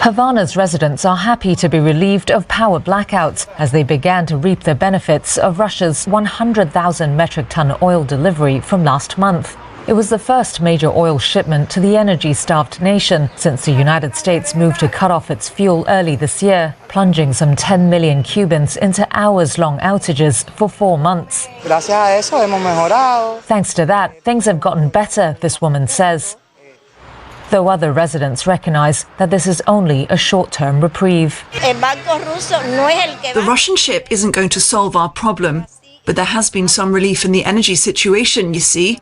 Havana's residents are happy to be relieved of power blackouts as they began to reap the benefits of Russia's 100,000 metric ton oil delivery from last month. It was the first major oil shipment to the energy starved nation since the United States moved to cut off its fuel early this year, plunging some 10 million Cubans into hours long outages for four months. Thanks to that, things have gotten better, this woman says though other residents recognize that this is only a short term reprieve. The Russian ship isn't going to solve our problem, but there has been some relief in the energy situation, you see.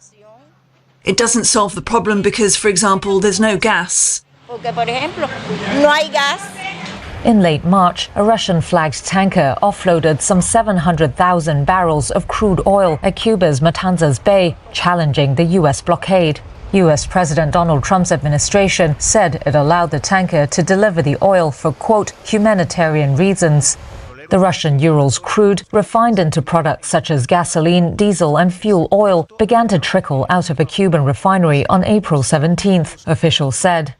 It doesn't solve the problem because, for example, there's no gas. In late March, a Russian flagged tanker offloaded some 700,000 barrels of crude oil at Cuba's Matanzas Bay, challenging the U.S. blockade. U.S. President Donald Trump's administration said it allowed the tanker to deliver the oil for, quote, humanitarian reasons. The Russian Urals crude, refined into products such as gasoline, diesel, and fuel oil, began to trickle out of a Cuban refinery on April 17th, officials said.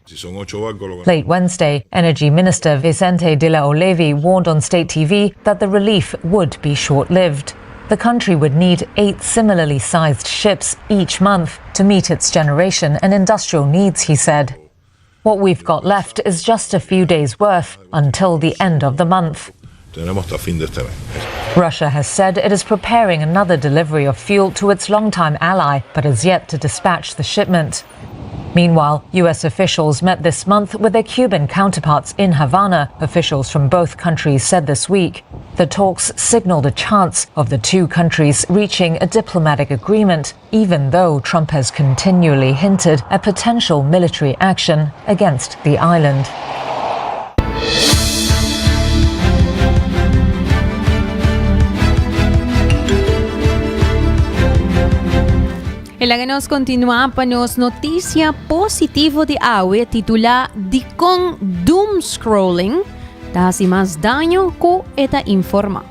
Late Wednesday, Energy Minister Vicente de la Olevi warned on state TV that the relief would be short lived. The country would need eight similarly sized ships each month to meet its generation and industrial needs, he said. What we've got left is just a few days' worth until the end of the month. Russia has said it is preparing another delivery of fuel to its longtime ally, but has yet to dispatch the shipment. Meanwhile, U.S. officials met this month with their Cuban counterparts in Havana, officials from both countries said this week. The talks signaled a chance of the two countries reaching a diplomatic agreement, even though Trump has continually hinted at potential military action against the island. E laga nos kontinuá pa nos notisia positivo di awe titulá Dikon Doomscrolling ta hasi mas daño ku e ta informá.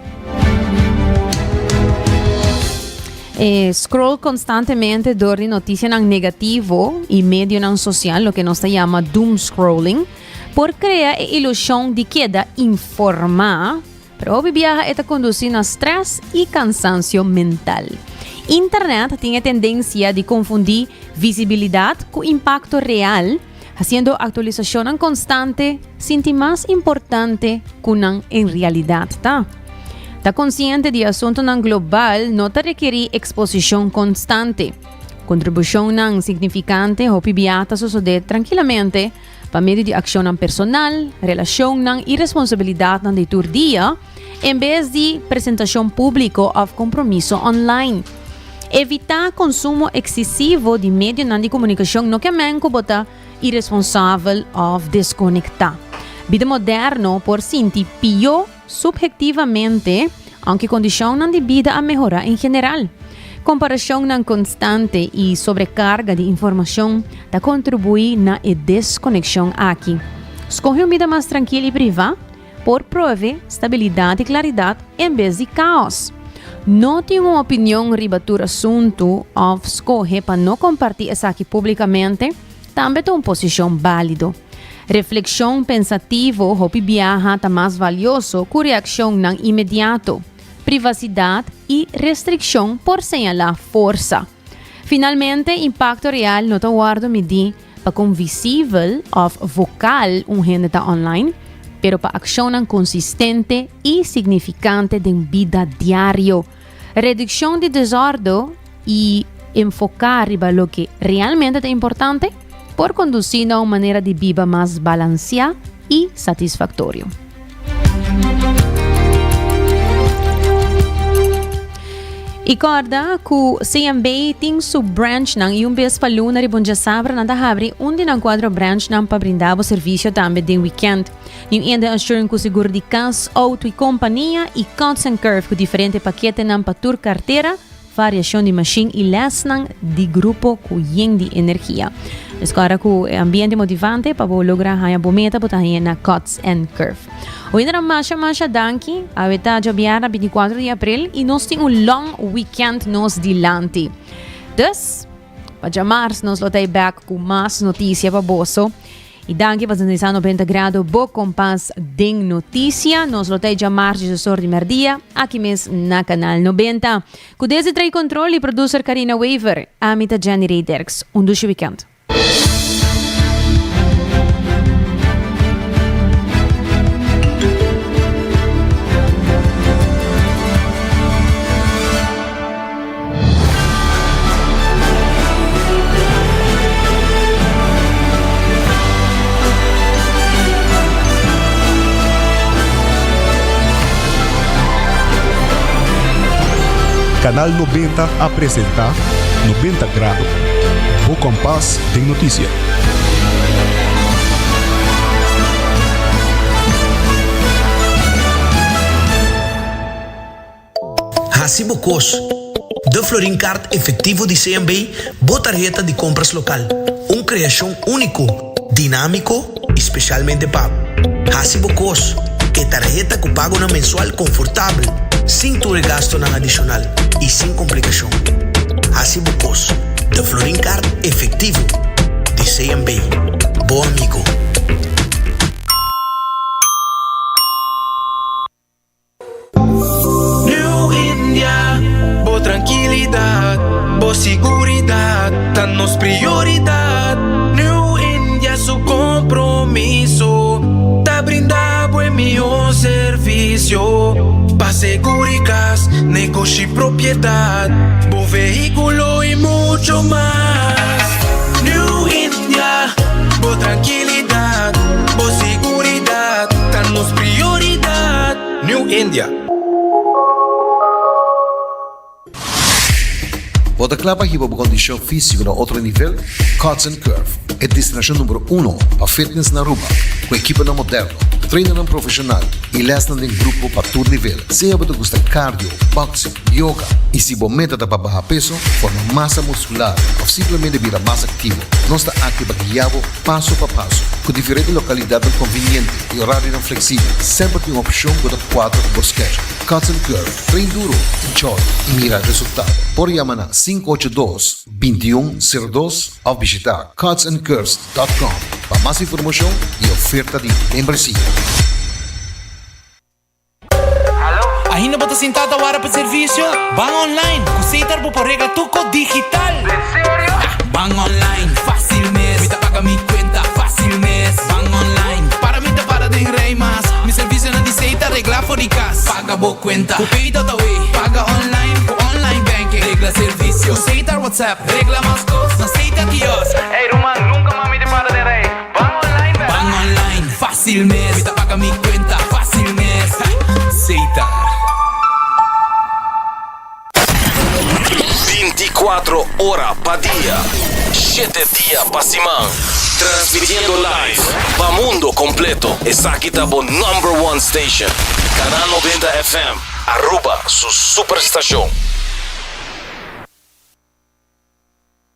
E scroll konstantemente dor di notisianan negativo i medionan sosial, loke nos ta yama doomscrolling, por krea e ilushon di keda informá, Pero hopi biaha e ta kondusí na strès i kansansio mental. Internet tin e tendensia di konfundí visibilidat ku impakto real, hasiendo aktualisashonnan konstante sinti mas importante ku nan en realidat ta. Ta konsiente di asuntunan global no ta rekerí eksposishon konstante. Kontribushonnan signifikante hopi bia ta sosodé trankilamente pa medio di akshonnan personal, relashonnan i responsabilidatnan di tur dia, en bes di presentashon públiko òf kompromiso online. Evitá konsumo eksesivo di medionan di komunikashon no ke men ku bo ta iresponsabel òf deskonektá. Bida moderno por sinti pió Subhetivamente, aunke kondishonnan di bida a mehorá en general, komparashonnan konstante i sobrekarga di informashon ta kontribuí na e deskonekshon aki. Skohe un bida mas trankil i privá por prove stabilidat i klaridat en bes di káos. No tin un opinion riba tur asuntu òf skohe pa no kompartí esaki públikamente tambe ta un posishon bálido. Reflekshon pensativo hopi biaha ta mas valioso ku reakshonnan inmediato. Privasidat i restrikshon por señalá forsa. Finalmente, impakto real no ta wòrdu midí pa kon visibel òf vokal un hende ta online, pero pa akshonnan konsistente i signifikante den bida diario. Redukshon di desòrdu i enfoká riba loke realmente ta importante por kondusí na un manera di biba mas balansiá i satisfaktorio. I kòrda ku CMB tin su branchnan i un bes pa luna riba un djasabra nan ta habri un di nan kuadro branchnan pa brinda bo servisio tambe den wikènt. New India Assurance ku seguro di kas, outo i kompania i Cuts and Curve ku diferente paketenan pa tur kartera, variashon di mashin i lèsnan di grupo ku yen di energia. Eskora ku e ambiente motivante pa bo logra haña bo meta bo ta haña na Cuts and Curve. Oyentenan masha masha danki. Awe ta djabièrnè 24 di aprel i nos tin un long weekend nos dilanti. Dus, pa djamars nos lo ta ei bèk ku mas notisia pa boso. I danki pa sintonisa 90 Grado bo kompas den notisia. Nos lo ta e djamars djesesor di merdia aki mes na Kanal 90. Ku desde trae kontrol i producer Karina Wever, ami ta Jenny Ray Derks. Un dushi wikènt. Canal 90 a presenta 90 Grado, bo kompas den notisia. Hasi bo kos. De Florin Card Efectivo di CMB, bo tarheta di compras local. Un creacion unico, dinamico y specialmente pa bo. Hasi bo kos. E tarheta cu pagonan mensual confortabel, sin tur e gastonan adicional y sin complicacion. Hasi bo kos. De Florin Card Efectivo di CMB. Bo amigo. New India, bo trankilidat, bo siguridat ta nos prioridat. New India su kompromiso ta brinda bo e mihó servisio pa seguri kas, negoshi, propiedat, bo vehíkulo i mucho mas. New India, bo trankilidat, bo siguridat ta nos prioridat. New India. Bo ta kla pa hiba bo kondishon físiko na otro nivel? Cuts and Curve, e destinashon number uno pa fitness na Aruba, ku ekiponan moderno, trainernan profeshonal i lèsnan den grupo pa tur nivel. Sea bo ta gusta cardio, boxing, yoga i si bo meta ta pa baha peso, forma masa muskular òf simplemente bira mas aktivo, nos ta aki pa guia bo paso pa paso. Ku diferente lokalidatnan konviniente i orarionan fleksibel, semper tin un opshon ku ta kuadra ku bo schedule. Cuts and Curve, train duro, enjoy i mira resultado. Por yama na 582 2102 òf bishita cutsandcurves dot com pa mas informashon i oferta di membresia. Ainda bo ta sintá ta wara pa servisio? Ban online! Ku Setar bo por regla tur kos digital! Den serio? Ban online, fásil mes! Mi ta paga mi kuenta fásil mes! Ban online, para mi ta para den rei mas! Mi servisionan di Setar reglá for di kas! Paga bo kuenta ku Pay.away! Paga online ku online banking! Regla servicio. Setar WhatsApp, regla mas cos. Na Setar kiosk. Hey ruman, nunca mas mi ta para den rij. Ban online, Ban online, facil mes. Mi ta paga mi cuenta, facil mes. Setar. 24 ora pa dia, 7 dia pa siman. Transmitiendo live pa mundo completo. Esaki ta bo number one station. Canal 90 FM, Aruba su superstacion.